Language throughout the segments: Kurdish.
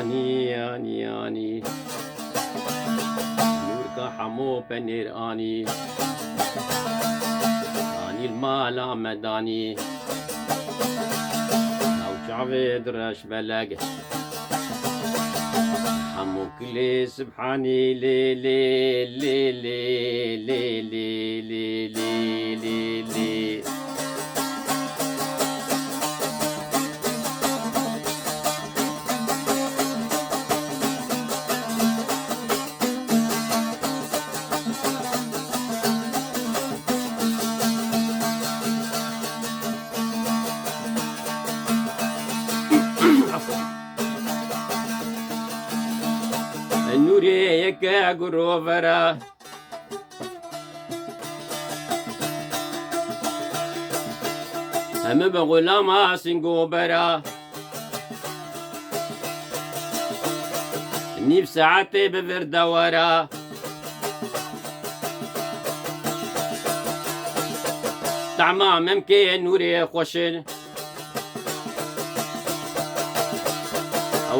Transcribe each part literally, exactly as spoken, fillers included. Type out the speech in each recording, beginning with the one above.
Anî, anî, anî. Nûrka hemû penêr anî. Anî li mala me danî. Ew çavê direş belek. Hemû kilê sibhanî lê, lê, lê. Nûrê yeke gurovera. Hemî bi xulama sîngobera. Nîv saetê bi vir dewera. Tama memkê nûrê xweşin. Ew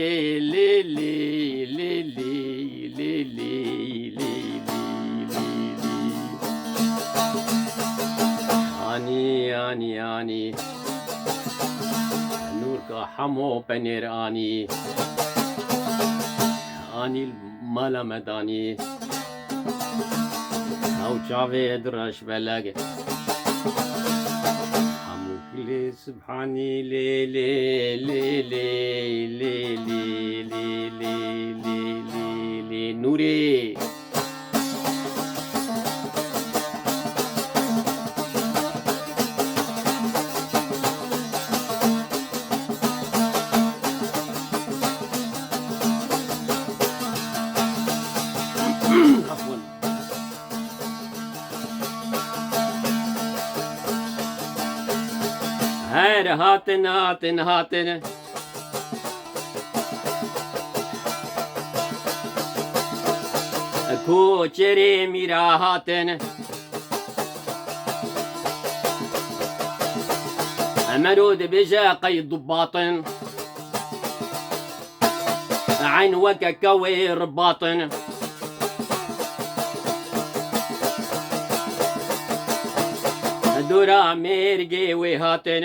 lê, lê, lê, lê, lê, lê, lê, lê, lê, lê, lê, lê. Anî, anî, anî. Nûrka hemo penêr anî. Anî mala me danî. Ew çavê direş belege. Hemû kilê Subhanî lê, lê, lê, lê, lê, lê, lê, lê, lê, lê, lê, Nûrê. Afwan. Her hatin, hatin, hatin. Koçerê mîra hatin. Emero dibêje qey dubatin. Eyn weke kewê ribatin. Dora mêrgê wê hatin.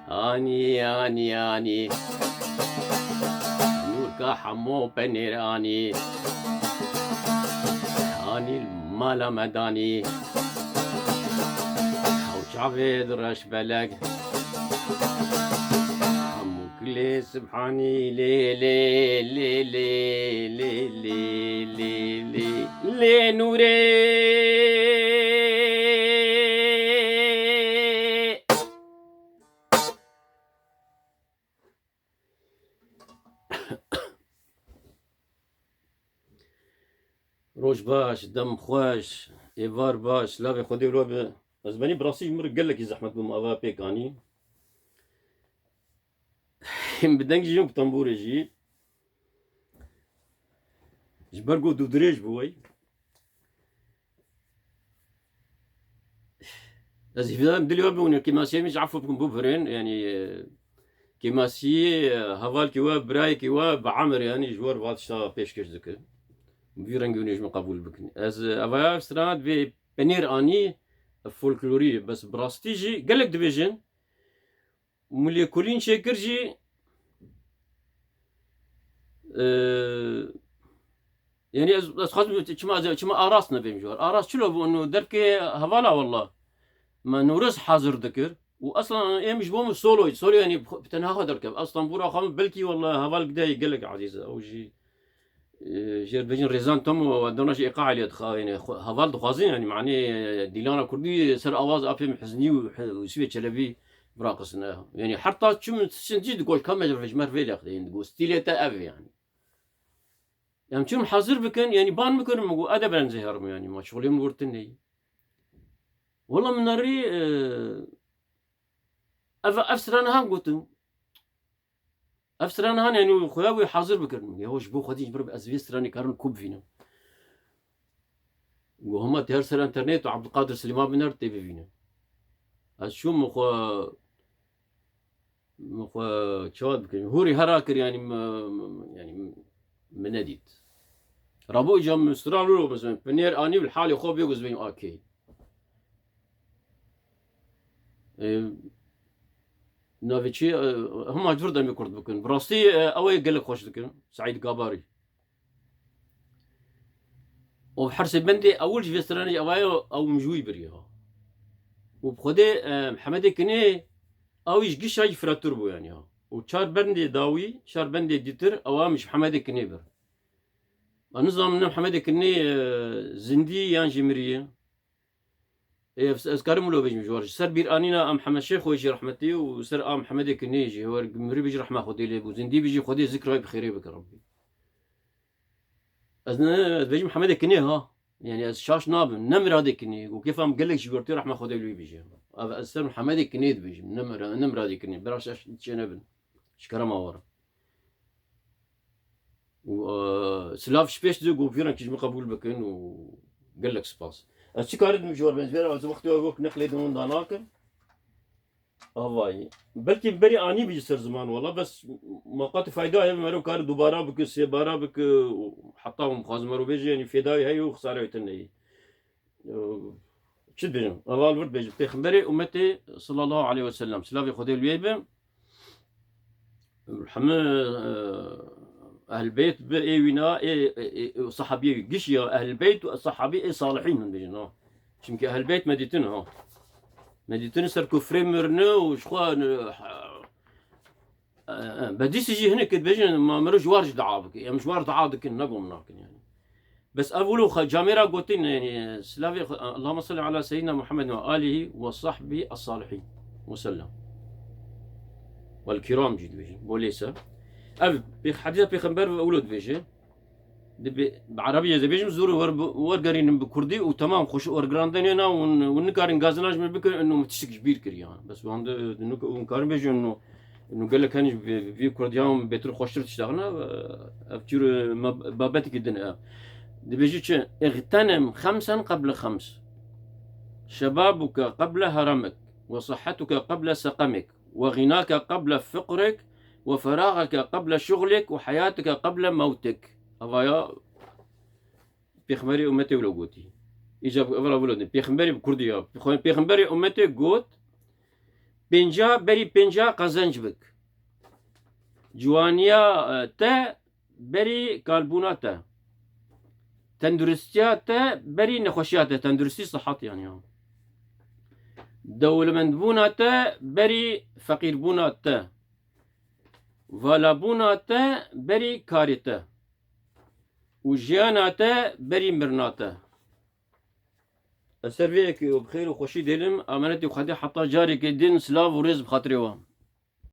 Anî, anî, anî. Nûrka hemû penêr anî. Anî li mala me danî. Ew çavê di reş belek. Hemû kilê Subhanî lê, lê, lê, lê, lê, lê, lê, lê, lê, lê, Nûrê. Roj baş, dem xweş, êvar baş, lavê Xwedê ro be. Ez benî bi rastî ji min re gelekî zehmet bûm ava pêk anî. Him bi deng jî, bi tembûrê jî. Ji ber ku dûdirêj bû wey. Ez hîvdar im dilê we bimîne, kêmasiyê min ji efû bikin bû birên, yanî, e, kêmasiyê, e, hevalkî we, birayekî we bi emir, yanî ji we re va tişta pêşkêş dikim. Bi vî rengî hûn ê ji min qebûl bikin. Ez, e, evaya strana divê penêr anî, e, folklorî, bes bi rastî jî gelek dibêjin. Û min lêkolîn çêkir jî, e, yanî ez, ez xwazim çima, çima Aras nebêm ji war. Aras çilo bû, û derkê hevala walla. Me Newroz hazir dikir. Û eslan em ji bo min soloyî, solo yanî bi tenha xwe derkev. Eslan bûra xwe min belkî walla heval gideyê gelek ezîz e. Ew jî e, jê re dibêjin rêzan tam û dana jî êqa elê dixwazin, xwe, heval dixwazin, yanî manê dîlana kurdî ser awaz apê min Hiznî û, û Yusufê Çelebî biraqisine. Yanî heta çi min tiştin jî digot, ka me ji, ji me re vê lêxdeyên digot, stîlê te ev e yanî. Em çûn hazir bikin, yanî ban bikin, min got, edeb renzê herim yanî, ma şixulê min wir tune ye. Wela min nerî, e, ev, ev strana han gotin. Ev strana han, yanî, xuya wê hazir bikirin. Ya ji bo Xwedî ji vir ez vê stranê karin ku bivînim. Got, hema tê her ser internet û Abdulkadir Silêman biner tê bivînim. Ez çûm min xwe, min xwe çawa bikirim. Hûrî hera kir, yanî, min, min, yanî, min nedît. Rabû îca min stran ro, mesela, penêr anî û li halê xwe bê, got, ez bêm akê. E, navê çi, e, hema ji vir demê kurt bikin. Bi rastî, e, ew ê gelek xweş dikin. Seîd Gabarî. Û hersê bendê ewil ji vê stranê ew ê ew min ji wî birî ha. Û bi Xwedê, e, Mihemedê Kinê ew jî gişa jî firattir bû yanî ha. Û çar bendê dawî, çar bendê dîtir ew em ji Mihemedê Kinê bir. Ma nizanim ne Mihemedê Kinê, e, zindî yan jî mirî ye. Ê, ez, ez karim wilo bêjim ji war. Ji ser bîranîna a Mihemed Şêxoyê jî rehmetî û ser a Mihemedê Kinê jî, wer mirî bijî rehma Xwedê lê bû, zindî bijî Xwedê zikra wî bi xêrê bike Rebbî. Ez ne, ez bêjim Mihemedê Kinê ha. Yanî ez şaş nabim. Ne Miradê Kinê. Û kêfa min gelek ji gortê rehma Xwedê li wî bijî. Ev ez ser Mihemedê Kinê dibêjim. Ne Mira-, ne Miradê Kinê. Bira şaş çênebin. Ji kerema we re. Û, e, silav ji pêş didim, got, vî rengî ji min qebûl bikin û gelek spas. Ez çi karidim ji we re bêjim, ez wextê wek neqlê din winda nakim. Avayî. Belkî berî anî bijî ser ziman wela, bes ma qat fayda heye, mero kar dubara bike, sêbara bike, û heta hûn dixwazin mero bêjin, yanî fêdayî heye û xisare wê tune ye. Çi dibêjim? Heval vir dibêjim. Pêxemberê ummetê sallallahu aleyhi ve sellem. Silavê Xwedê li wê be. Hemî, e, Ehl Beyt bi ê wîna, ê, ê, ê, ê sahabiyê wî. Giş ya Ehl Beyt û sahabî ê salihîn hûn dibêjin, ha. Çimkî Ehl Beyt me dîtin, ha. Me dîtin ser kufrê mirine û ji xwe, e, e, e, bedîsî jî hinek dibêjin, ma miro ji war jî dua bike. Em ji war dua dikin, ne gom nakin yani. Bes ev wilo xwe camêra gotin, yani, silavê xwe, Allahümme salli ala seyyidina Muhammed ve alihi ve sahbihi as-salihin ve sellem. Vel kiram jî dibêjin. Bo lêse. Ev pêx-, hedîsa pêxember ve wilo dibêje. Dibe, bi Erebî ez dibêjim, zor wer, wergerînin bi Kurdî û temam xweş wergirandinê na û, û nikarin gazinaj min bikin, û min tiştek ji bîr kiriya. Bes wan de, de nuk-, hûn karin bêjin, û, û gelek henî bi, bi vî Kurdiyan bêtir xweştir tişt daxina, ev çîr, me, babetekî din e. Dibêjî çi? Îxtenim xemsen qeble xems. Şebabuke qeble heremek. Ve sihhetuke qeble seqemek. Ve ğînake qeble fiqrek. Ve feraxeke qeble şuxlek. Ve heyateke qeble mewtek. Evaya Pêxemberê ummetê wilo gotî. Îca evra wilo din. Pêxemberê bi Kurdî ya. Xwe-, Pêxemberê ummetê got, pênca berî pênca qezenc bik. Ciwaniya, e, te berî kalbûna te. Tenduristiya te berî nexweşiya te. Tenduristî sihat yani ya. Dewlemendbûna te berî feqîrbûna te. Valabûna te berî karê te. Û jiyana te berî mirina te. Ez ser vê yekê û bi xêr û xweşî dêlim, amenetî Xwedê heta carekê din silav û rêz bi xatirê we.